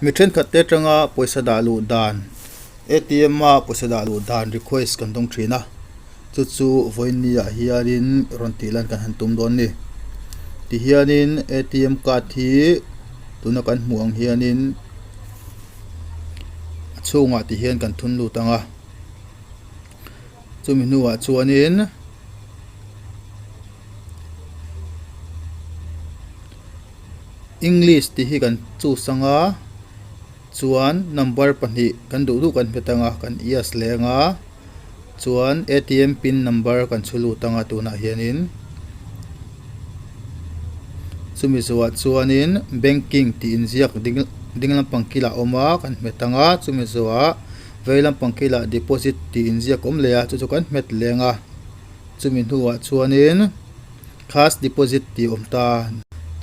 Mi thenkhat te atanga pawisa dah luh dan atm a pawisa dah luh dan request kan dawng thin a chu chu vawiin ah hianin rawn tih lan kan han tum dawn a ni tihianin atm card hi tuna kan hmuh ang hianin a chhungah ti hian kan thun lut ang a chumi hnuah chuanin. English tih hi kan choose anga chuan number pahnih kan duh duh kan hmet anga kan yes leh anga chuan atm pin number kan chhu lut anga tunah hianin chumi zawhah chuanin banking tih inziak ding ding lampang kilah a awm a kan hmet anga chumi zawhah vei lampang kilah deposit tih inziak a awm leh a chu chu kan hmet leh anga chumi hnuah chuanin. Cash deposit tih awm ta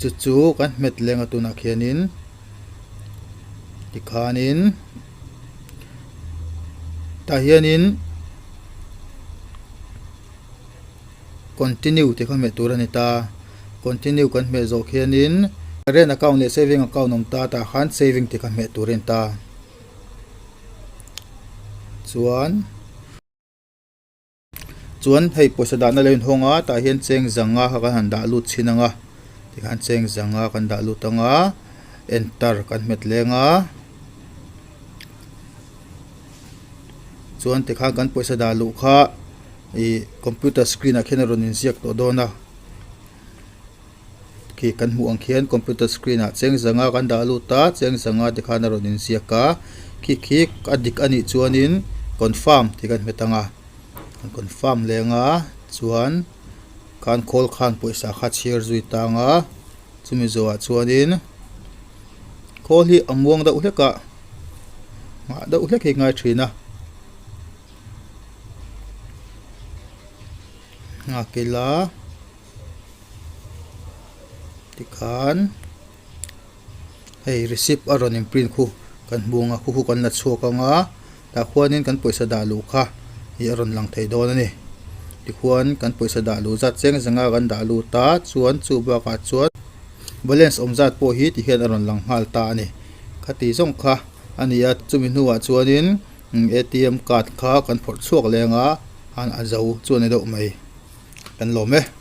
chu chu kan hmet leng a tunah khianin tikhanin tah hianin continue tih kha hmeh tur a ni ta continue kan hmeh zawh khianin current account leh saving account awm ta tah khan saving tih kha hmeh tur a ni ta chuan. Chuan hei pawisa dahna lo inhawng a tah hian cheng zanga kha kan han dah lut chhin ang a tikhan cheng zanga kan dah lut ang a enter kan hmet leng a chuan tikhan kan pawisa dah luh kha ih computer screen ah khian a rawn inziak tawh dawn a. Khi kan hmuh ang khian computer screen ah cheng zanga kan dah lut a cheng zanga te khan a rawn inziak a khi khi a dik a nih chuanin confirm tih kan hmet ang a kan confirm leng a chuan khan khawl khan pawisa kha chhiar zui tang a chumi zawhah chuanin khawl hi a muang deuh hlek a nghah deuh hlek hi a ngai thin a. Nghak ila. Tikhan hei receipt a rawn in print khu kan hmu ang a khu khu kan la chhuak ang a tah khuanin kan pawisa dah luh kha ih a rawn lang thei dawn a ni tikhuan kan pawisa dah luh zat cheng zenga kan dah lut a chuan chu bakah chuan balance awm zat pawh hi tihian a rawn lang nghal ta a ni khati zawng kha a ni a chumi hnuah chuanin atm card kha kan phawrh chhuak leng a a zo chu a ni deuh mai. Kan lawm e.